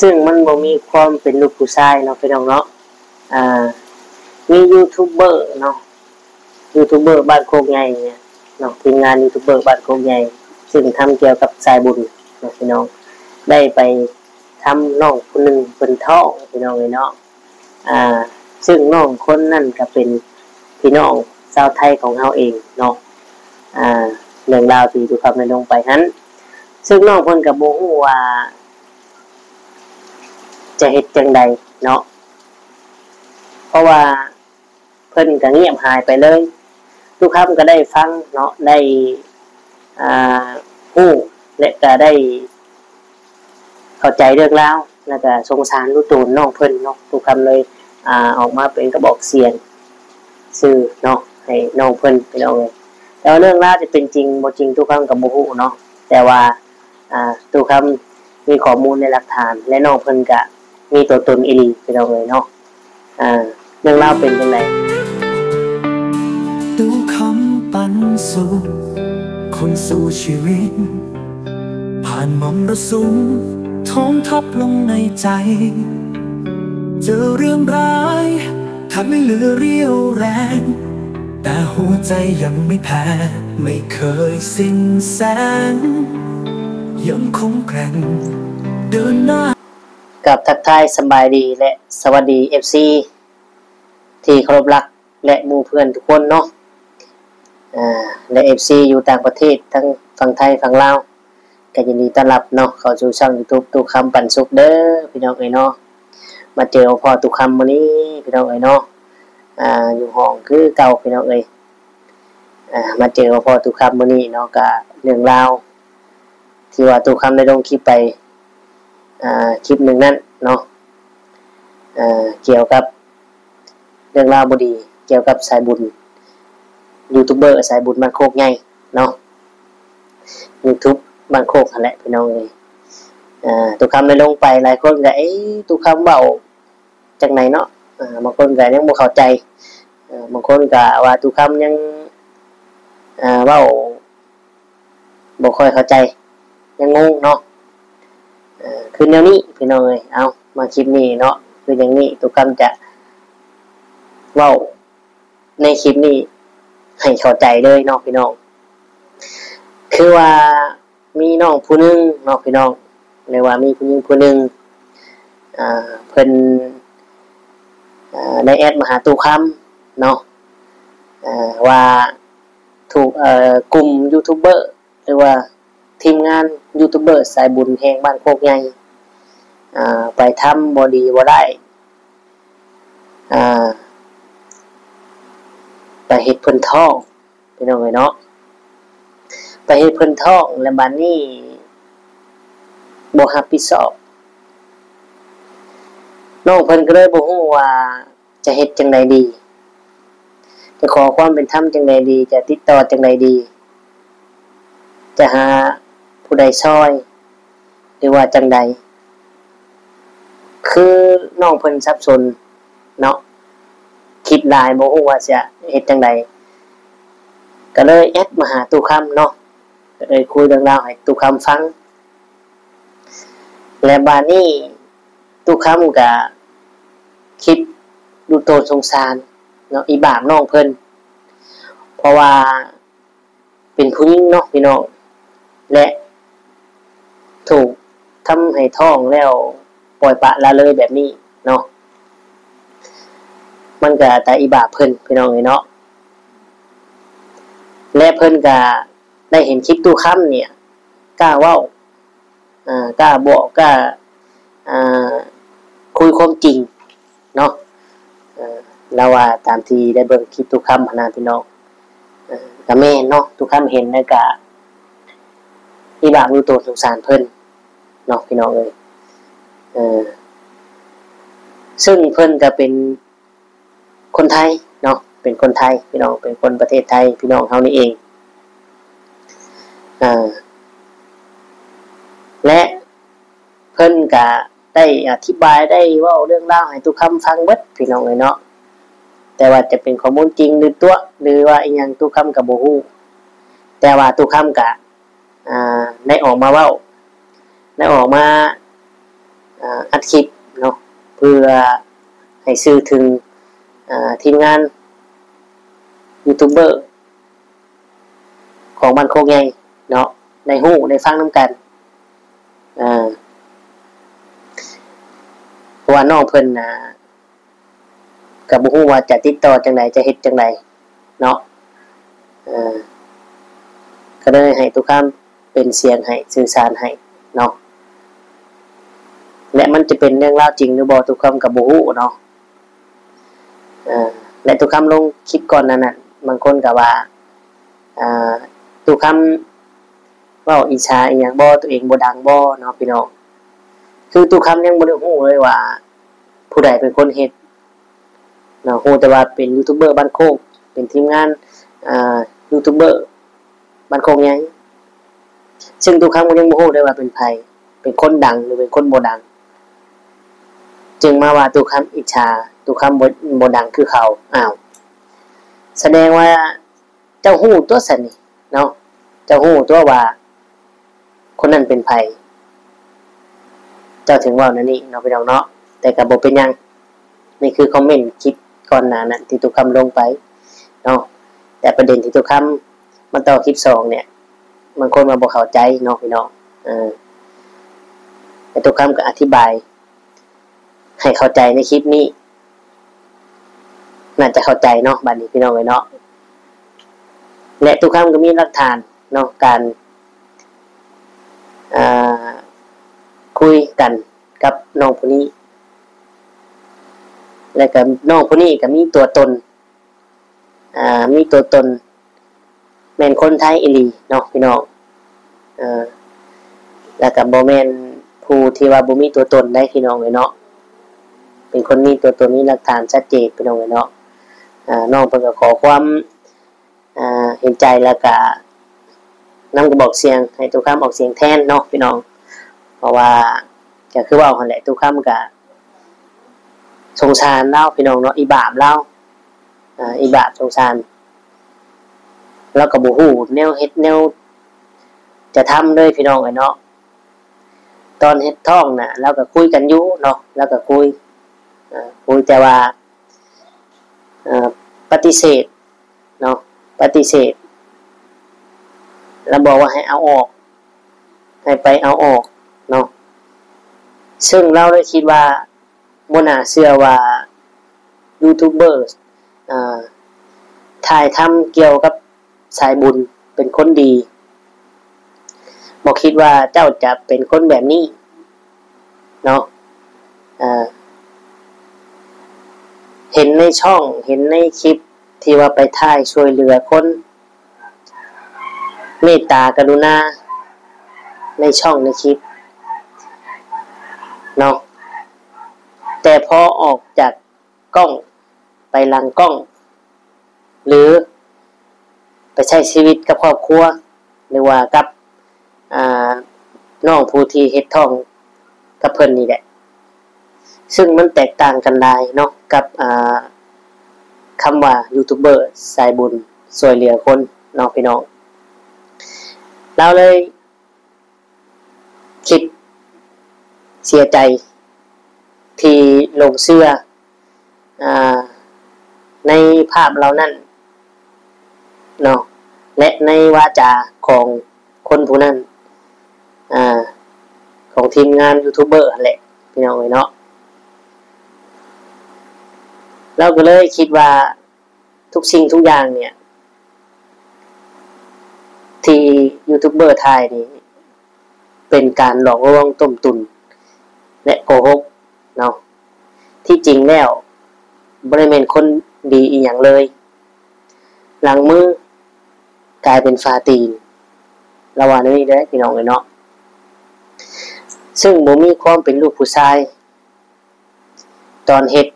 ຊຶ່ງມັນບໍ່ມີຄວາມເປັນລູກຜູ້ຊາຍເນາະ ພີ່ນ້ອງເນາະ. ອ່າ ມີຢູທູບເບີເນາະ ຢູທູບເບີບ້ານໂຄກໃຫຍ່ເນາະ ທີມງານຢູທູບເບີບ້ານໂຄກໃຫຍ່ ຊຶ່ງທຳກ່ຽວກັບສາຍບຸນເນາະ ພີ່ນ້ອງ ໄດ້ໄປທຳນ້ອງຜູ້ໜຶ່ງເພິ່ນທ້ອງ ພີ່ນ້ອງເອີຍເນາະ. ອ່າ ຊຶ່ງນ້ອງຄົນນັ້ນກໍເປັນພີ່ນ້ອງຊາວໄທຂອງເຮົາເອງເນາະ. ອ່າ ເລື່ອງລາວທີ່ຕຸຄຳໄດ້ລົງໄປຫັ້ນ ຊຶ່ງນ້ອງເພິ່ນກໍບໍ່ຮູ້ວ່າຈະເຮັດຈັ່ງໃດເນາະ ເພາະວ່າເພິ່ນກໍງຽບຫາຍໄປເລີຍ. ຕຸຄຳກໍໄດ້ຟັງເນາະ ໄດ້ ອ່າ ຮູ້ ແລະ ກໍໄດ້ເຂົ້າໃຈເລື່ອງລາວ ແລະ ກໍສົງສານລູກໂຕນນ້ອງເພິ່ນເນາະ. ຕຸຄຳເລີຍ ອ່າ ອອກມາເປັນກະບອກສຽງຊື່ເນາະ ໃຫ້ນ້ອງເພິ່ນ ພີ່ນ້ອງເອີຍ. ແຕ່ວ່າເລື່ອງລາວຈະເປັນຈິງບໍ່ຈິງ ຕຸຄຳກໍບໍ່ຮູ້ເນາະ ແຕ່ວ່າ ອ່າ ຕຸຄຳມີຂໍ້ມູນ ແລະ ຫຼັກຖານ ແລະ ນ້ອງເພິ່ນກະມີຕົວຕົນອີ່ຫຼີ ພີ່ນ້ອງເອີຍເນາະ. ອ່າ ເລື່ອງລາວເປັນຈັ່ງໃດ? ຕູ້ຄຳປັນສຸກ ຄົນສູ້ຊີວິດ ຜ່ານມໍລະສຸມ ທອງທັບລົງໃນໃຈ ເຈີເລື່ອງຮ້າຍ ທັງເຫຼື່ອຣຽວແຮງ ແຕ່ຫົວໃຈຍັງໄມ່ແພ້ ໄມ່ເຄີຍສິ້ນແສງ ຍັງຄົງແກວ່ງເດີນໜ້າ. ກັບທັກທາຍສະບາຍດີ ແລະ ສະຫວັດດີ ເອັຟຊີ ທີ່ເຄົາລົບຮັກ ແລະ ໝູ່ເພື່ອນທຸກຄົນເນາະ ເອີ ແລະ ເອັຟຊີຢູ່ຕ່າງປະເທດ ທັງຝັ່ງໄທຝັ່ງລາວ ກໍຍິນດີຕ້ອນຮັບເນາະ ເຂົ້າສູ່ຊ່ອງຢູທູບຕູ້ຄຳປັນສຸກເດີ ພີ່ນ້ອງເອີຍເນາະ. ມາເຈີມາພໍ້ຕູ້ຄຳມື້ນີ້ ພີ່ນ້ອງເອີຍເນາະ ອ່າ ຢູ່ຫ້ອງຄືເກົ່າ ພີ່ນ້ອງເອີຍ. ອ່າ ມາເຈີມາພໍ້ຕູ້ຄຳມື້ນີ້ເນາະ ກະເລື່ອງລາວທີ່ວ່າຕູ້ຄຳໄດ້ລົງຄລິບໄປ ອ່າ ຄລິບໜຶ່ງນັ້ນເນາະ ເອີ ກ່ຽວກັບເລື່ອງລາວບໍ່ດີ ກ່ຽວກັບສາຍບຸນ ຢູທູບເບີສາຍບຸນບ້ານໂຄກໃຫຍ່ເນາະ ຢູທູບບ້ານໂຄກຫັ້ນແຫຼະ ພີ່ນ້ອງເອີຍ. ອ່າ ຕູ້ຄຳໄດ້ລົງໄປ ຫຼາຍຄົນກໍ ເອ ຕູ້ຄຳເວົ້າຈັ່ງໃດເນາະ ອ່າ ບາງຄົນກໍຍັງບໍ່ເຂົ້າໃຈ ເອີ ບາງຄົນກໍວ່າຕູ້ຄຳຍັງ ອ່າ ເວົ້າ ບໍ່ຄ່ອຍເຂົ້າໃຈ ຍັງງົງເນາະ ເອີ ຄືແນວນີ້ ພີ່ນ້ອງເອີຍ. ເອົາ ມາຄລິບນີ້ເນາະ ຄືຢ່າງນີ້ ຕູ້ຄຳຈະເວົ້າໃນຄລິບນີ້ໃຫ້ເຂົ້າໃຈເລີຍເນາະ ພີ່ນ້ອງ. ຄືວ່າມີນ້ອງຜູ້ໜຶ່ງເນາະ ພີ່ນ້ອງ ຫຼືວ່າມີຜູ້ຍິງຜູ້ໜຶ່ງ ອ່າ ເພິ່ນ ອ່າ ໄດ້ແອັດມາຫາຕູ້ຄຳເນາະ ອ່າ ວ່າ ຖືກ ເອີ ກຸ່ມຢູທູບເບີ ຫຼືວ່າທີມງານຢູທູບເບີສາຍບຸນແຫ່ງບ້ານໂຄກໃຫຍ່ ອ່າ ໄປທຳບໍ່ດີບໍ່ຮ້າຍ ອ່າ ໄປເຮັດເພິ່ນທ້ອງ ພີ່ນ້ອງເອີຍເນາະ ໄປເຮັດເພິ່ນທ້ອງ ແລະ ບາດນີ້ບໍ່ຮັບຜິດຊອບ ນ້ອງເພິ່ນກໍເລີຍບໍ່ຮູ້ວ່າ ຈະເຮັດຈັ່ງໃດດີ? ຈະຂໍຄວາມເປັນທຳຈັ່ງໃດດີ? ຈະຕິດຕໍ່ຈັ່ງໃດດີ? ຈະຫາຜູ້ໃດຊ່ອຍ ຫຼືວ່າຈັ່ງໃດ? ຄືນ້ອງເພິ່ນສັບສົນເນາະ ຄິດຫຼາຍ ບໍ່ຮູ້ວ່າຈະເຮັດຈັ່ງໃດ ກໍເລີຍແອັດມາຫາຕູ້ຄຳເນາະ ກໍເລີຍຄຸຍເລື່ອງລາວໃຫ້ຕູ້ຄຳຟັງ ແລະ ບາດນີ້ ຕູ້ຄຳກະຄິດດູໂຕນສົງສານເນາະ ອີບາບນ້ອງເພິ່ນ ເພາະວ່າເປັນຜູ້ຍິງເນາະ ພີ່ນ້ອງ ແລະ ຖືກທຳໃຫ້ທ້ອງແລ້ວປ່ອຍປະລະເລີຍແບບນີ້ເນາະ ມັນກະຕາອີບາບເພິ່ນ ພີ່ນ້ອງເອີຍເນາະ ແລະ ເພິ່ນກະໄດ້ເຫັນຄລິບຕູ້ຄຳນີ້ ກ້າເວົ້າ ອ່າ ກ້າບອກ ກ້າ ອ່າ ຄຸຍຄວາມຈິງເນາະ ເອີ ລາວວ່າຕາມທີ່ໄດ້ເບິ່ງຄລິບຕູ້ຄຳຫັ້ນນະ ພີ່ນ້ອງ ເອີ ກະແມ່ນເນາະ ຕູ້ຄຳເຫັນແລ້ວກະອີບາບຢູ່ໂຕ ສົງສານເພິ່ນເນາະ ພີ່ນ້ອງເອີຍ ເອີ ຊຶ່ງເພິ່ນກະເປັນ ຄົນໄທເນາະ ເປັນຄົນໄທ ພີ່ນ້ອງ ເປັນຄົນປະເທດໄທ ພີ່ນ້ອງເຮົານີ້ເອງ ອ່າ ແລະ ເພິ່ນກະໄດ້ອະທິບາຍ ໄດ້ເວົ້າເລື່ອງລາວໃຫ້ຕູ້ຄຳຟັງເບິດ ພີ່ນ້ອງເອີຍເນາະ ແຕ່ວ່າຈະເປັນຂໍ້ມູນຈິງຫຼືຕົວະ ຫຼືວ່າອີ່ຫຍັງ ຕູ້ຄຳກະບໍ່ຮູ້ ແຕ່ວ່າຕູ້ຄຳກະ ອ່າ ໄດ້ອອກມາເວົ້າ ໄດ້ອອກມາ ອ່າ ຄລິບເນາະ ເພື່ອໃຫ້ສື່ເຖິງ ເອີ ທີມງານຢູທູບເບີຂອງບ້ານໂຄກໃຫຍ່ເນາະ ໄດ້ຮູ້ໄດ້ຟັງນຳກັນ ເອີ ເພາະວ່ານ້ອງເພິ່ນນະ ກໍບໍ່ຮູ້ວ່າຈະຕິດຕໍ່ຈັ່ງໃດ ຈະເຮັດຈັ່ງໃດເນາະ ເອີ ກໍເລີຍໃຫ້ຕຸຄຳເປັນສຽງໃຫ້ ສື່ສານໃຫ້ເນາະ ແລະ ມັນຈະເປັນເລື່ອງລາວຈິງຫຼືບໍ່ ຕຸຄຳກໍບໍ່ຮູ້ເນາະ ເອີ ແລະ ຕຸຄຳລົງຄລິບກ່ອນໜ້ານັ້ນ ບາງຄົນກໍວ່າ ເອີ ຕຸຄຳເວົ້າອິດສາອີ່ຫຍັງບໍ່ ຕົວເອງບໍ່ດັງບໍ່ເນາະ ພີ່ນ້ອງ ຄືຕຸຄຳຍັງບໍ່ໄດ້ຮູ້ເລີຍວ່າ ຜູ້ໃດເປັນຄົນເຮັດເນາະ ຮູ້ແຕ່ວ່າເປັນຢູທູບເບີບ້ານໂຄກ ເປັນທີມງານ ເອີ ຢູທູບເບີບ້ານໂຄກໃຫຍ່ ຊຶ່ງຕຸຄຳກໍຍັງບໍ່ຮູ້ເລີຍວ່າເປັນໃຜ ເປັນຄົນດັງ ຫຼືເປັນຄົນບໍ່ດັງ ຈຶ່ງມາວ່າຕຸຄຳອິດສາ ຕຸຄຳບໍ່ ບໍ່ດັງຄືເຂົາ ອ້າວ ສະແດງວ່າ ເຈົ້າຮູ້ຕົວຊັ້ນນີ້ເນາະ ເຈົ້າຮູ້ຕົວວ່າຄົນນັ້ນເປັນໃຜ ເຈົ້າເຖິງເວົ້າແນວນີ້ເນາະ ພີ່ນ້ອງເນາະ ແຕ່ກໍບໍ່ເປັນຫຍັງ ນີ້ຄືຄອມເມັນຄລິບກ່ອນໜ້ານັ້ນທີ່ຕຸຄຳລົງໄປເນາະ ແຕ່ປະເດັນທີ່ຕຸຄຳມາຕໍ່ຄລິບສອງເນີ້ຍ ບາງຄົນວ່າບໍ່ເຂົ້າໃຈເນາະ ພີ່ນ້ອງ ເອີ ແຕ່ຕຸຄຳກໍອະທິບາຍ ໃຫ້ເຂົ້າໃຈໃນຄລິບນີ້ ໜ້າຈະເຂົ້າໃຈເນາະ ບາດນີ້ພີ່ນ້ອງເອີຍເນາະ ແລະ ຕຸຄຳກໍມີຫຼັກຖານເນາະ ການ ເອີ ຄຸຍກັນກັບນ້ອງຜູ້ນີ້ ແລະ ກໍນ້ອງຜູ້ນີ້ກໍມີຕົວຕົນ ອ່າ ມີຕົວຕົນ ແມ່ນຄົນໄທອີ່ຫຼີເນາະ ພີ່ນ້ອງ ເອີ ແລ້ວກໍບໍ່ແມ່ນຜູ້ທີ່ວ່າບໍ່ມີຕົວຕົນໄດ໋ ພີ່ນ້ອງເອີຍເນາະ ເປັນຄົນມີຕົວຕົນ ມີຫຼັກຖານຊັດເຈນ ພີ່ນ້ອງເອີຍເນາະ ອ່າ ນ້ອງເພິ່ນກໍຂໍຄວາມ ອ່າ ເຫັນໃຈ ແລ້ວກໍນຳກະບອກສຽງ ໃຫ້ຕຸຄຳອອກສຽງແທນເນາະ ພີ່ນ້ອງ ເພາະວ່າ ກໍຄືເວົ້າຫັ້ນແຫຼະ ຕຸຄຳກໍ ສົງສານລາວ ພີ່ນ້ອງເນາະ ອີບາບລາວ ອ່າ ອີບາບສົງສານ ລາວກໍບໍ່ຮູ້ແນວເຮັດແນວຈະທຳເລີຍ ພີ່ນ້ອງເອີຍເນາະ ຕອນເຮັດທ້ອງນະ ລາວກໍຄຸຍກັນຢູ່ເນາະ ລາວກໍຄຸຍ ອ່າ ຄຸຍ ແຕ່ວ່າ ເອີ ປະຕິເສດເນາະ ປະຕິເສດ ລາວບອກວ່າໃຫ້ເອົາອອກ ໃຫ້ໄປເອົາອອກເນາະ ຊຶ່ງລາວໄດ້ຄິດວ່າ ບໍ່ໜ້າເຊື່ອວ່າຢູທູບເບີ ອ່າ ຖ່າຍທຳກ່ຽວກັບສາຍບຸນ ເປັນຄົນດີ ບໍ່ຄິດວ່າເຈົ້າຈະເປັນຄົນແບບນີ້ເນາະ ອ່າ ເຫັນໃນຊ່ອງ ເຫັນໃນຄລິບທີ່ວ່າໄປຖ່າຍຊ່ວຍເຫຼືອຄົນ ເມດຕາກະລຸນາໃນຊ່ອງໃນຄລິບເນາະ ແຕ່ພໍອອກຈາກກ້ອງ ໄປຫຼັງກ້ອງ ຫຼື ໄປໃຊ້ຊີວິດກັບຄອບຄົວ ຫຼືວ່າກັບ ອ່າ ນ້ອງຜູ້ທີ່ເຮັດທ້ອງກັບເພິ່ນນີ້ແຫຼະ ຊຶ່ງມັນແຕກຕ່າງກັນຫຼາຍເນາະ ກັບ ອ່າ ຄຳວ່າຢູທູບເບີສາຍບຸນຊ່ວຍເຫຼືອຄົນເນາະ ພີ່ນ້ອງ ລາວເລີຍຄິດເສຍໃຈທີ່ຫຼົງເຊື່ອ ອ່າ ໃນພາບເຫຼົ່ານັ້ນເນາະ ແລະ ໃນວາຈາຂອງຄົນຜູ້ນັ້ນ ອ່າ ຂອງທີມງານຢູທູບເບີຫັ້ນແຫຼະ ພີ່ນ້ອງເອີຍເນາະ ລາວກໍເລີຍຄິດວ່າ ທຸກສິ່ງທຸກຢ່າງເນີ້ຍ ທີ່ຢູທູບເບີຖ່າຍນີ້ ເປັນການຫຼອກລວງຕົ້ມຕຸນ ແລະ ໂກຫົກເນາະ ທີ່ຈິງແລ້ວບໍ່ໄດ້ແມ່ນຄົນດີອີ່ຫຍັງເລີຍ ຫຼັງມືກາຍເປັນຝາຕີນ ລາວວ່າແນວນີ້ເດ້ ພີ່ນ້ອງເອີຍເນາະ ຊຶ່ງບໍ່ມີຄວາມເປັນລູກຜູ້ຊາຍ ຕອນເຮັດ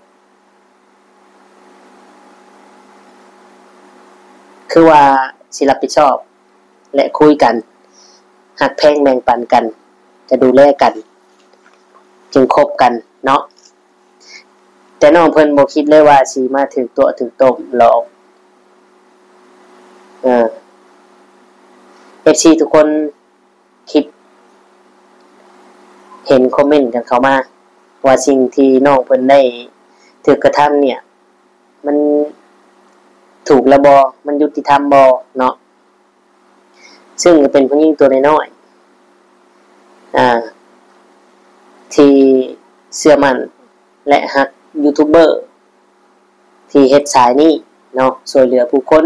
ຄືວ່າຊິຮັບຜິດຊອບ ແລະ ຄຸຍກັນ ຮັກແພງແບ່ງປັນກັນ ຈະດູແລກັນ ຈຶ່ງຄົບກັນເນາະ ແຕ່ນ້ອງເພິ່ນບໍ່ຄິດເລີຍວ່າຊິມາຖືກຕົວະຖືກຕົ້ມຫຼອກ ເອີ ເອັຟຊີທຸກຄົນ ຄລິບ ເຫັນຄອມເມັນກັນເຂົ້າມາ ວ່າສິ່ງທີ່ນ້ອງເພິ່ນໄດ້ຖືກກະທຳເນ່ຍ ມັນຖືກແລ້ວບໍ່ ມັນຍຸຕິທຳບໍ່ເນາະ. ຊຶ່ງກໍເປັນຜູ້ຍິງຕົວນ້ອຍໆ ອາ ທີ່ເຊື່ອໝັ້ນ ແລະ ຮັກຢູທູບເບີ ທີ່ເຮັດສາຍນີ້ເນາະ ຊ່ວຍເຫຼືອຜູ້ຄົນ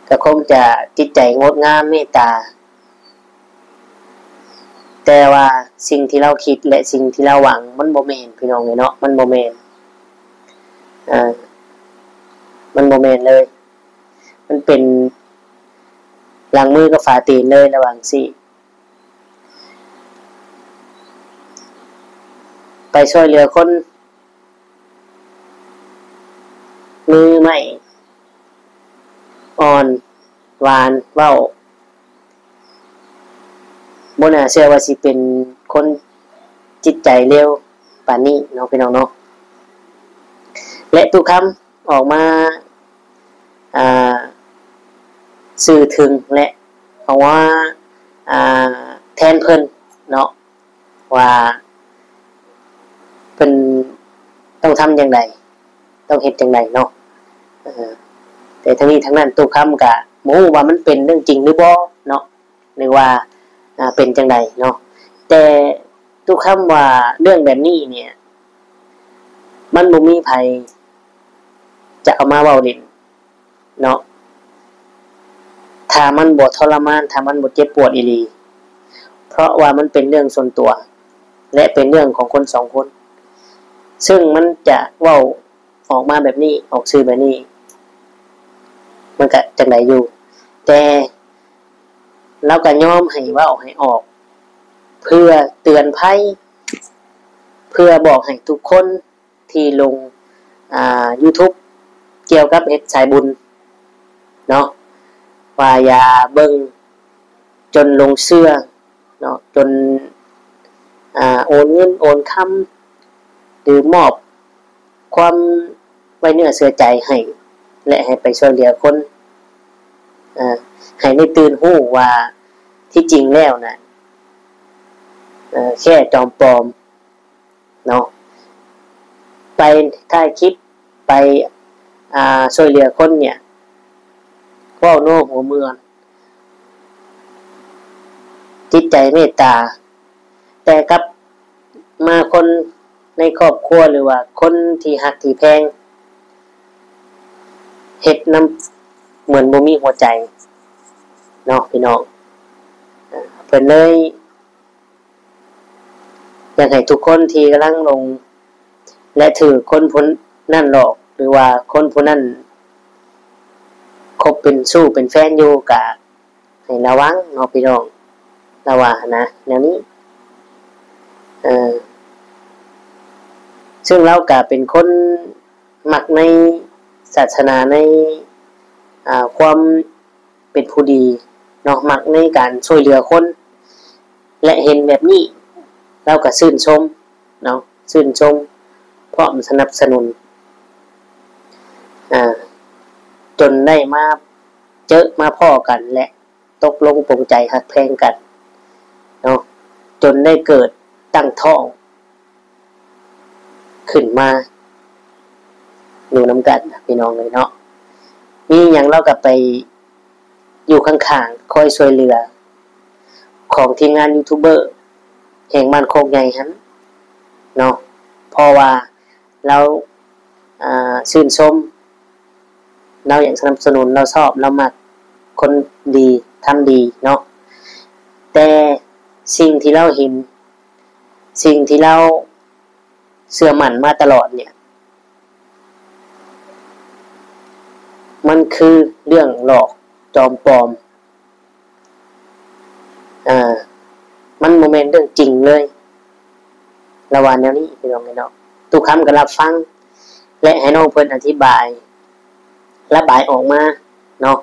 ກໍຄົງຈະຈິດໃຈງົດງາມເມດຕາ. ແຕ່ວ່າສິ່ງທີ່ລາວຄິດ ແລະ ສິ່ງທີ່ລາວຫວັງ ມັນບໍ່ແມ່ນ ພີ່ນ້ອງເອີຍເນາະ ມັນບໍ່ແມ່ນ ເອີ ມັນບໍ່ແມ່ນເລີຍ. ມັນເປັນຫຼັງມືກັບຝາຕີນເລີຍ ລະຫວ່າງຊີ້ ໄປຊ່ວຍເຫຼືອຄົນ ມືໃໝ່ ອ່ອນຫວານເວົ້າ ບໍ່ໜ້າເຊື່ອວ່າຊິເປັນຄົນຈິດໃຈເລວປານນີ້ເນາະ ພີ່ນ້ອງເນາະ. ແລະ ຕຸຄຳອອກມາ ອ່າ ສື່ເຖິງ ແລະ ອອກມາ ອ່າ ແທນເພິ່ນເນາະ ວ່າເພິ່ນຕ້ອງທຳຈັ່ງໃດ ຕ້ອງເຮັດຈັ່ງໃດເນາະ. ເອີ ແຕ່ທັງນີ້ທັງນັ້ນ ຕຸຄຳກະບໍ່ຮູ້ວ່າມັນເປັນເລື່ອງຈິງຫຼືບໍ່ເນາະ ຫຼືວ່າ ອ່າ ເປັນຈັ່ງໃດເນາະ. ແຕ່ຕຸຄຳວ່າເລື່ອງແບບນີ້ເນ່ຍ ມັນບໍ່ມີໃຜຈະເອົາມາເວົ້າຫຼິ້ນ ເນາະ ຖ້າມັນບໍ່ທໍລະມານ ຖ້າມັນບໍ່ເຈັບປວດອີ່ຫຼີ ເພາະວ່າມັນເປັນເລື່ອງສ່ວນຕົວ ແລະ ເປັນເລື່ອງຂອງຄົນສອງຄົນ ຊຶ່ງມັນຈະເວົ້າອອກມາແບບນີ້ ອອກສື່ແບບນີ້ ມັນກະຈັ່ງໃດຢູ່ ແຕ່ລາວກະຍອມໃຫ້ເວົ້າໃຫ້ອອກ ເພື່ອເຕືອນໄພ ເພື່ອບອກໃຫ້ທຸກຄົນ ທີ່ລົງ ອ່າ ຢູທູບ ກ່ຽວກັບເຮັດສາຍບຸນເນາະ ວ່າຢ່າເບິ່ງຈົນຫຼົງເຊື່ອເນາະ ຈົນ ອ່າ ໂອນເງິນໂອນຄຳ ຫຼືມອບຄວາມໄວ້ເນື້ອເຊື່ອໃຈໃຫ້ ແລະ ໃຫ້ໄປຊ່ວຍເຫຼືອຄົນ ເອີ ໃຫ້ໄດ້ຕື່ນຮູ້ວ່າທີ່ຈິງແລ້ວນະ ເອີ ແຄ່ຈອມປອມ ເນາະ ໄປຖ່າຍຄລິບ ໄປ ອ່າ ຊ່ວຍເຫຼືອຄົນເນ່ຍ ເວົ້າໂນ້ຫົວເມືອນ ຈິດໃຈເມດຕາ ແຕ່ກັບມາຄົນໃນຄອບຄົວ ຫຼືວ່າຄົນທີ່ຮັກທີ່ແພງ ເຮັດນຳເໝືອນບໍ່ມີຫົວໃຈເນາະ ພີ່ນ້ອງ. ເພິ່ນເລີຍ ຢາກໃຫ້ທຸກຄົນທີ່ກຳລັງຫຼົງ ແລະ ຖືກຄົນຜູ້ນັ້ນຫຼອກ ຫຼືວ່າຄົນຜູ້ນັ້ນຄົບເປັນຊູ້ເປັນແຟນຢູ່ ກະໃຫ້ລະວັງເນາະ ພີ່ນ້ອງ ລາວວ່າຫັ້ນນະ ແນວນີ້ ເອີ ຊຶ່ງລາວກະເປັນຄົນມັກໃນສາສະໜາ ໃນ ອ່າ ຄວາມ ເປັນຜູ້ດີເນາະ ມັກໃນການຊ່ວຍເຫຼືອຄົນ ແລະ ເຫັນແບບນີ້ ລາວກໍຊື່ນຊົມເນາະ ຊື່ນຊົມ ພ້ອມສະໜັບສະໜູນ ອ່າ ຈົນໄດ້ມາເຈີມາພໍ້ກັນ ແລະ ຕົກລົງປົງໃຈຮັກແພງກັນເນາະ ຈົນໄດ້ເກີດຕັ້ງທ້ອງ ຂຶ້ນມາຢູ່ນຳກັນ ພີ່ນ້ອງເອີຍເນາະ. ມີຫຍັງລາວກໍໄປຢູ່ຂ້າງໆ ຄອຍຊ່ວຍເຫຼືອ ຂອງທີມງານຢູທູບເບີແຫ່ງບ້ານໂຄກໃຫຍ່ຫັ້ນເນາະ ເພາະວ່າລາວ ອ່າ ຊື່ນຊົມ ລາວຢາກສະໜັບສະໜູນ ລາວຊອບ ລາວມັກຄົນດີ ທຳດີເນາະ. ແຕ່ສິ່ງທີ່ລາວເຫັນ ສິ່ງທີ່ລາວເຊື່ອໝັ້ນມາຕະຫຼອດເນ່ຍ ມັນຄືເລື່ອງຫຼອກຈອມປອມ ເອີ ມັນບໍ່ແມ່ນເລື່ອງຈິງເລີຍ ລາວວ່າແນວນີ້ ພີ່ນ້ອງເອີຍເນາະ. ຕຸຄຳກໍຮັບຟັງ ແລະ ໃຫ້ນ້ອງເພິ່ນອະທິບາຍ ລະບາຍອອກມາເນາະ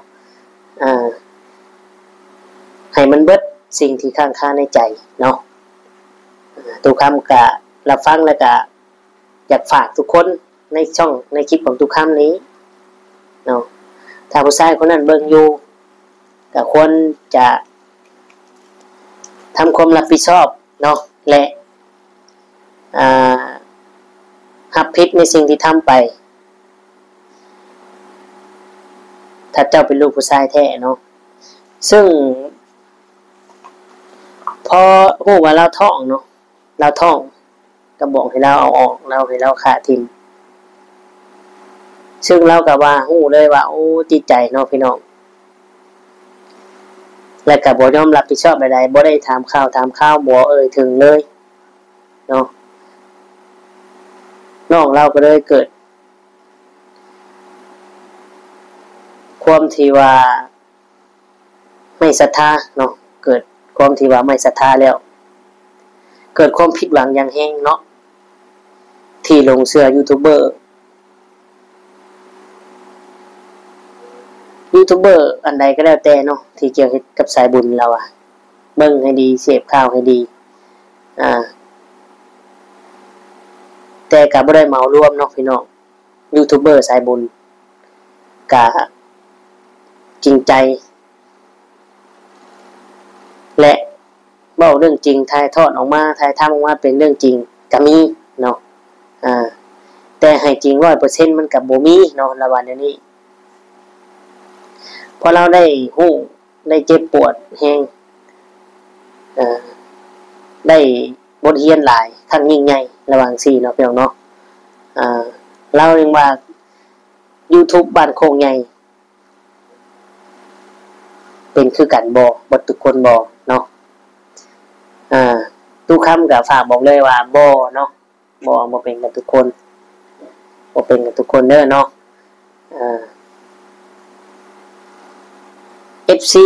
ເອີ ໃຫ້ມັນເບິດສິ່ງທີ່ຄ້າງຄາໃນໃຈເນາະ. ຕຸຄຳກະຮັບຟັງ ແລ້ວກະຢາກຝາກທຸກຄົນໃນຊ່ອງ ໃນຄລິບຂອງຕຸຄຳນີ້ເນາະ ຖ້າຜູ້ຊາຍຄົນນັ້ນເບິ່ງຢູ່ ກະຄວນຈະທຳຄວາມຮັບຜິດຊອບເນາະ ແລະ ອ່າ ຮັບຜິດໃນສິ່ງທີ່ທຳໄປ ຖ້າເຈົ້າເປັນລູກຜູ້ຊາຍແທ້ເນາະ. ເຊິ່ງພໍຮູ້ວ່າລາວທ້ອງເນາະ ລາວທ້ອງ ກໍບອກໃຫ້ລາວເອົາອອກ ລາວໃຫ້ລາວຂ້າຖິ້ມ. ເຊິ່ງລາວກໍວ່າ ຮູ້ເລີຍວ່າ ໂອ້ ຈິດໃຈເນາະພີ່ນ້ອງ ແລະກໍບໍ່ຍອມຮັບຜິດຊອບໃດໆ ບໍ່ໄດ້ຖາມຂ່າວຖາມຄາວ ບໍ່ເອີ່ຍເຖິງເລີຍເນາະ. ນ້ອງລາວກໍເລີຍເກີດຄວາມທີ່ວ່າ ໄຮ້ສັດທາເນາະ ເກີດຄວາມທີ່ວ່າໄຮ້ສັດທາແລ້ວ ເກີດຄວາມຜິດຫວັງຢ່າງແຮງເນາະ ທີ່ຫຼົງເຊື່ອຢູທູບເບີ. ຢູທູບເບີອັນໃດກໍແລ້ວແຕ່ເນາະ ທີ່ກ່ຽວເຮັດກັບສາຍບຸນ ລາວວ່າເບິ່ງໃຫ້ດີ ເສບຂ່າວໃຫ້ດີ ອ່າ ແຕ່ກໍບໍ່ໄດ້ເໝົາລວມເນາະພີ່ນ້ອງ. ຢູທູບເບີສາຍບຸນກະຈິງໃຈ ແລະ ເວົ້າເລື່ອງຈິງ ຖ່າຍທອດອອກມາ ຖ່າຍທຳອອກມາເປັນເລື່ອງຈິງກະມີເນາະ ອາ ແຕ່ໃຫ້ຈິງຮ້ອຍເປີເຊັນມັນກະບໍ່ມີເນາະ ລະວ່າແນວນີ້. ເພາະລາວໄດ້ຮູ້ ໄດ້ເຈັບປວດແຮງ ເອີ ໄດ້ບົດຮຽນຫຼາຍຄັ້ງຍິ່ງໃຫຍ່ລະຫວ່າງຊີ້ເນາະ ພີ່ນ້ອງເນາະ. ເອີ ລາວຍັງວ່າຢູທູບບ້ານໂຄກໃຫຍ່ເປັນຄືກັນບໍ່ ເບິດທຸກຄົນບໍ່ເນາະ. ເອີ ຕູ້ຄຳກໍຝາກບອກເລີຍວ່າບໍ່ເນາະ. ບໍ່ ບໍ່ເປັນກັນທຸກຄົນ ບໍ່ເປັນກັນທຸກຄົນເດີເນາະ. ເອີ ເອັຟຊີ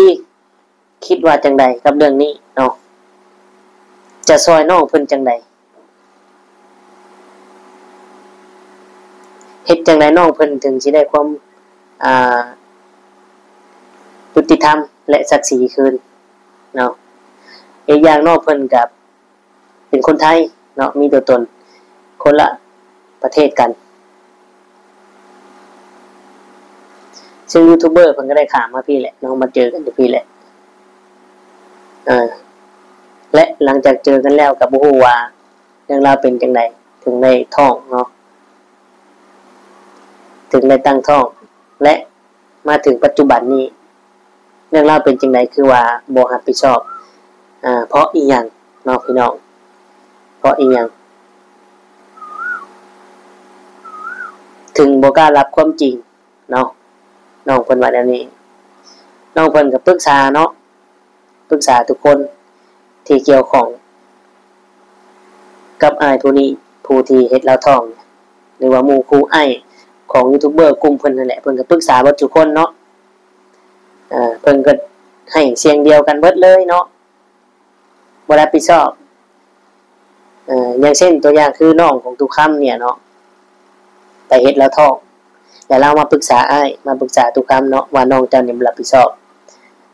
ຄິດວ່າຈັ່ງໃດກັບເລື່ອງນີ້ເນາະ? ຈະຊ່ອຍນ້ອງເພິ່ນຈັ່ງໃດ? ເຮັດຈັ່ງໃດນ້ອງເພິ່ນເຖິງຊິໄດ້ຄວາມ ອ່າ ຍຸຕິທຳ ແລະ ສັກສີຄືນເນາະ? ອີກຢ່າງນ້ອງເພິ່ນກໍ ເປັນຄົນໄທເນາະ ມີຕົວຕົນຄົນລະປະເທດກັນ. ເຊິ່ງຢູທູບເບີເພິ່ນກໍໄດ້ຂ້າມມາພີ້ແຫຼະເນາະ ມາເຈີກັນຢູ່ພີ້ແຫຼະ. ເອີ ແລະ ຫຼັງຈາກເຈີກັນແລ້ວກໍບໍ່ຮູ້ວ່າເລື່ອງລາວເປັນຈັ່ງໃດ ເຖິງໄດ້ທ້ອງເນາະ ເຖິງໄດ້ຕັ້ງທ້ອງ ແລະ ມາເຖິງປັດຈຸບັນນີ້ ເລື່ອງລາວເປັນຈັ່ງໃດ ຄືວ່າບໍ່ຮັບຜິດຊອບ ອາ ເພາະອີ່ຫຍັງເນາະ ພີ່ນ້ອງ? ເພາະອີ່ຫຍັງ ເຖິງບໍ່ກ້າຮັບຄວາມຈິງເນາະ? ນ້ອງເພິ່ນວ່າແນວນີ້. ນ້ອງເພິ່ນກໍປຶກສາເນາະ ປຶກສາທຸກຄົນທີ່ກ່ຽວຂ້ອງກັບອ້າຍຜູ້ນີ້ ຜູ້ທີ່ເຮັດລາວທ້ອງ ຫຼືວ່າໝູ່ຄູ່ອ້າຍຂອງຢູທູບເບີກຸ່ມເພິ່ນນັ້ນແຫຼະ ເພິ່ນກໍປຶກສາເບິດທຸກຄົນເນາະ. ເອີ ເພິ່ນກໍໃຫ້ສຽງດຽວກັນເບິດເລີຍເນາະ ບໍ່ຮັບຜິດຊອບ. ເອີ ຢ່າງເຊັ່ນຕົວຢ່າງຄືນ້ອງຂອງຕູ້ຄຳນີ້ເນາະ ໄປເຮັດລາວທ້ອງ ແລ້ວລາວມາປຶກສາອ້າຍ ມາປຶກສາຕູ້ຄຳເນາະ ວ່ານ້ອງເຈົ້ານີ້ບໍ່ຮັບຜິດຊອບ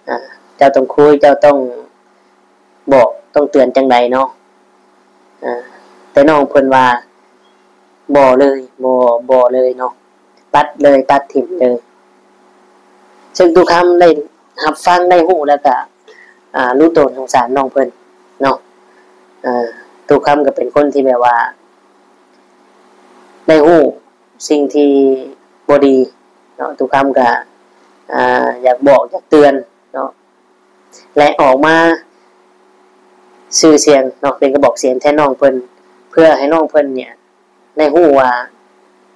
ອາ ເຈົ້າຕ້ອງຄຸຍ ເຈົ້າຕ້ອງບອກ ຕ້ອງເຕືອນຈັ່ງໃດເນາະ. ອາ ແຕ່ນ້ອງເພິ່ນວ່າ ບໍ່ເລີຍ ບໍ່ ບໍ່ເລີຍເນາະ ຕັດເລີຍ ຕັດຖິ້ມເລີຍ. ເຊິ່ງຕູ້ຄຳໄດ້ຮັບຟັງ ໄດ້ຮູ້ແລ້ວກະ ອາ ຮູ້ໂຕສົງສານນ້ອງເພິ່ນເນາະ. ອາ ຕູ້ຄຳກໍເປັນຄົນທີ່ແບບວ່າ ໄດ້ຮູ້ສິ່ງທີ່ບໍ່ດີເນາະ ຕູ້ຄຳກໍ ອາ ຢາກບອກ ຢາກເຕືອນເນາະ ແລະ ອອກມາຊື່ສຽງເນາະ ເປັນກະບອກສຽງແທນນ້ອງເພິ່ນ ເພື່ອໃຫ້ນ້ອງເພິ່ນເນຍ ໄດ້ຮູ້ວ່າ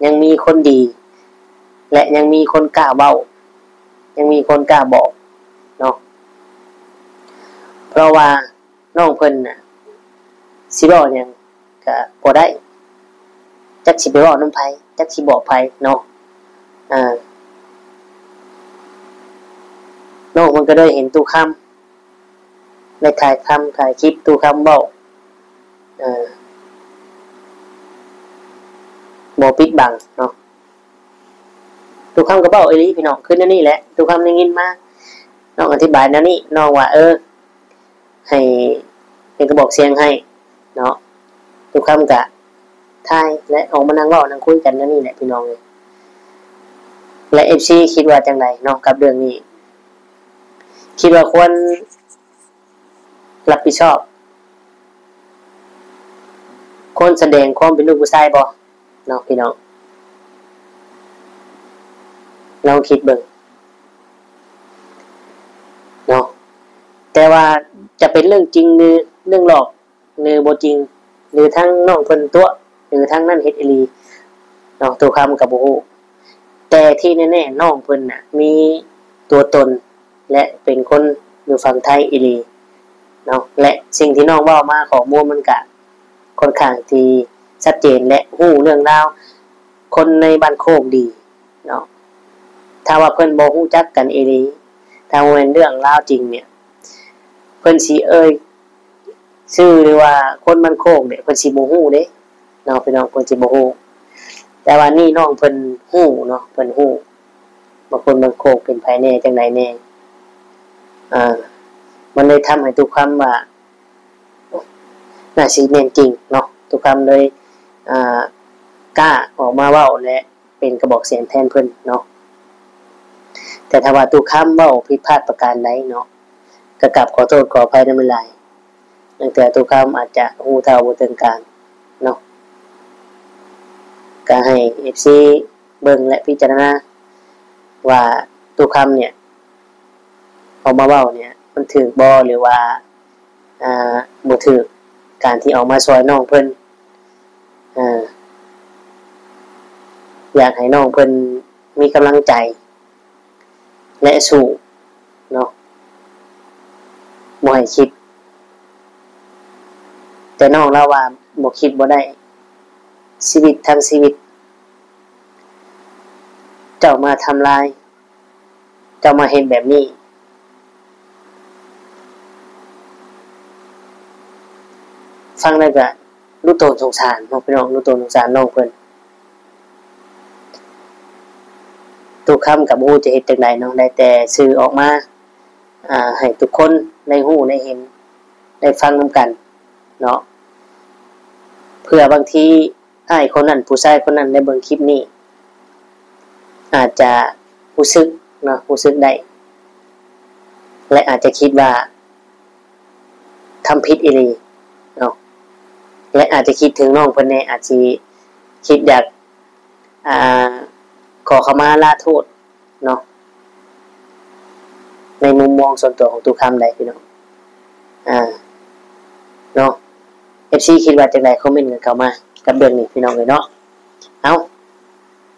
ຍັງມີຄົນດີ ແລະ ຍັງມີຄົນກ້າເວົ້າ ຍັງມີຄົນກ້າບອກເນາະ. ເພາະວ່ານ້ອງເພິ່ນນະ ຊິເວົ້າຫຍັງກະບໍ່ໄດ້ ຈັກຊິໄປເວົ້ານຳໃຜ ຈັກຊິບອກໃຜເນາະ. ອາ ນ້ອງເພິ່ນກໍໄດ້ເຫັນຕູ້ຄຳ ໄດ້ຖ່າຍທຳ ຖ່າຍຄລິບຕູ້ຄຳເວົ້າ ເອີ ບໍ່ປິດບັງເນາະ. ຕູ້ຄຳກໍເວົ້າອີ່ຫຼີພີ່ນ້ອງ ຄືແນວນີ້ແຫຼະ ຕູ້ຄຳໄດ້ຍິນມາ ນ້ອງອະທິບາຍແນວນີ້ ນ້ອງວ່າ ເອີ ໃຫ້ເປັນກະບອກສຽງໃຫ້ເນາະ. ຕູ້ຄຳກະຖ່າຍ ແລະ ອອກມານັ່ງເວົ້ານັ່ງຄຸຍກັນແນວນີ້ແຫຼະພີ່ນ້ອງເອີຍ. ແລະ ເອັຟຊີຄິດວ່າຈັ່ງໃດເນາະກັບເລື່ອງນີ້? ຄິດວ່າຄວນ ຮັບຜິດຊອບ ຄ ຄົນສະແດງຄວາມເປັນລູກຜູ້ຊາຍບໍ່ເນາະພີ່ນ້ອງ? ລອງຄິດເບິ່ງເນາະ. ແຕ່ວ່າຈະເປັນເລື່ອງຈິງ ຫຼື ເລື່ອງຫຼອກ ຫຼື ບໍ່ຈິງ ຫຼື ທັງນ້ອງເພິ່ນຕົວະ ຫຼື ທັງນັ້ນເຮັດອີ່ຫຼີເນາະ, ຕູ້ຄຳກໍບໍ່ຮູ້. ແຕ່ທີ່ແນ່ໆ ນ້ອງເພິ່ນນະມີຕົວຕົນ ແລະ ເປັນຄົນຢູ່ຝັ່ງໄທອີ່ຫຼີເນາະ ແລະ ສິ່ງທີ່ນ້ອງເວົ້າມາ ຂໍ້ມູນມັນກະຄ່ອນຂ້າງທີ່ຊັດເຈນ ແລະ ຮູ້ເລື່ອງລາວຄົນໃນບ້ານໂຄກດີເນາະ. ຖ້າວ່າເພິ່ນບໍ່ຮູ້ຈັກກັນອີ່ຫຼີ ຖ້າບໍ່ແມ່ນເລື່ອງລາວຈິງເນຍ ເພິ່ນຊິເອີ່ຍຊື່ ຫຼືວ່າຄົນບ້ານໂຄກເດ ເພິ່ນຊິບໍ່ຮູ້ເດ້ເນາະ ພີ່ນ້ອງ, ເພິ່ນຊິບໍ່ຮູ້. ແຕ່ວ່ານີ້ນ້ອງເພິ່ນຮູ້ເນາະ, ເພິ່ນຮູ້ວ່າຄົນບ້ານໂຄກເປັນໃຜແດ່ ຈັ່ງໃດແດ່. ອ່າ ມັນເລີຍທຳໃຫ້ຕູ້ຄຳວ່າ ໜ້າຊິແມ່ນຈິງເນາະ, ຕູ້ຄຳເລີຍ ອ່າ ກ້າອອກມາເວົ້າ ແລະ ເປັນກະບອກສຽງແທນເພິ່ນເນາະ. ແຕ່ຖ້າວ່າຕູ້ຄຳເວົ້າຜິດພາດປະການໃດເນາະ ກະກາບຂໍໂທດຂໍອະໄພນຳຫຼາຍໆ. ບາງເທື່ອຕູ້ຄຳອາດຈະຮູ້ເທົ່າບໍ່ເຖິງການເນາະ. ກະໃຫ້ເອັຟຊີເບິ່ງ ແລະ ພິຈາລະນາວ່າຕູ້ຄຳເນຍ ອອກມາເວົ້າເນຍ ມັນຖືກບໍ່ ຫຼືວ່າ ອ່າ ບໍ່ຖືກ ການທີ່ອອກມາຊ່ອຍນ້ອງເພິ່ນ. ອ່າ ຢາກໃຫ້ນ້ອງເພິ່ນມີກຳລັງໃຈ ແລະ ສູ້ເນາະ, ບໍ່ໃຫ້ຄິດ. ແຕ່ນ້ອງລາວວ່າບໍ່ຄິດບໍ່ໄດ້, ຊີວິດທັງຊີວິດ ເຈົ້າມາທຳລາຍ ເຈົ້າມາເຮັດແບບນີ້. ຟັງແລ້ວກະລຸໂຕນສົງສານເນາະ ພີ່ນ້ອງ, ລຸໂຕນສົງສານນ້ອງເພິ່ນ. ຕູ້ຄຳກະບໍ່ຮູ້ຈະເຮັດຈັ່ງໃດເນາະ, ໄດ້ແຕ່ສື່ອອກມາ ອ່າ ໃຫ້ທຸກຄົນໄດ້ຮູ້ໄດ້ເຫັນໄດ້ຟັງນຳກັນເນາະ, ເພື່ອບາງທີ ອ້າຍຄົນນັ້ນ ຜູ້ຊາຍຄົນນັ້ນໄດ້ເບິ່ງຄລິບນີ້ ອາດຈະຮູ້ສຶກເນາະ, ຮູ້ສຶກໄດ້ ແລະ ອາດຈະຄິດວ່າທຳຜິດອີ່ຫຼີເນາະ ແລະ ອາດຈະຄິດເຖິງນ້ອງເພິ່ນແດ່, ອາດຊິຄິດຢາກ ອ່າ ຂໍຂະມາລາໂທດ ເນາະ, ໃນມຸມມອງສ່ວນຕົວຂອງຕູ້ຄຳໄດ໋ ພີ່ນ້ອງ. ອ່າ ເນາະ, ເອັຟຊີຄິດວ່າຈັ່ງໃດ ຄອມເມັນກັນເຂົ້າມາກັບເລື່ອງນີ້ ພີ່ນ້ອງເອີຍເນາະ. ເອົາ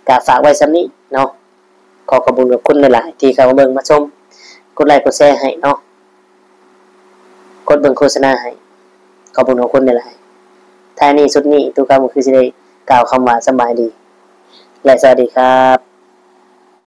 ກະຝາກໄວ້ສ່ຳນີ້ເນາະ, ຂໍຂອບຄຸນຂອບຄຸນຫຼາຍໆ ທີ່ເຂົ້າມາເບິ່ງມາຊົມ, ກົດໄລກົດແຊໃຫ້ເນາະ, ກົດເບິ່ງໂຄສະນາໃຫ້, ຂອບຄຸນຂອບຄຸນຫຼາຍໆ. ທ້າຍນີ້ສຸດນີ້ ຕູ້ຄຳກໍຄືຊິໄດ້ກ່າວຄຳວ່າສະບາຍດີ ແລະ ສະຫວັດດີຄັບ.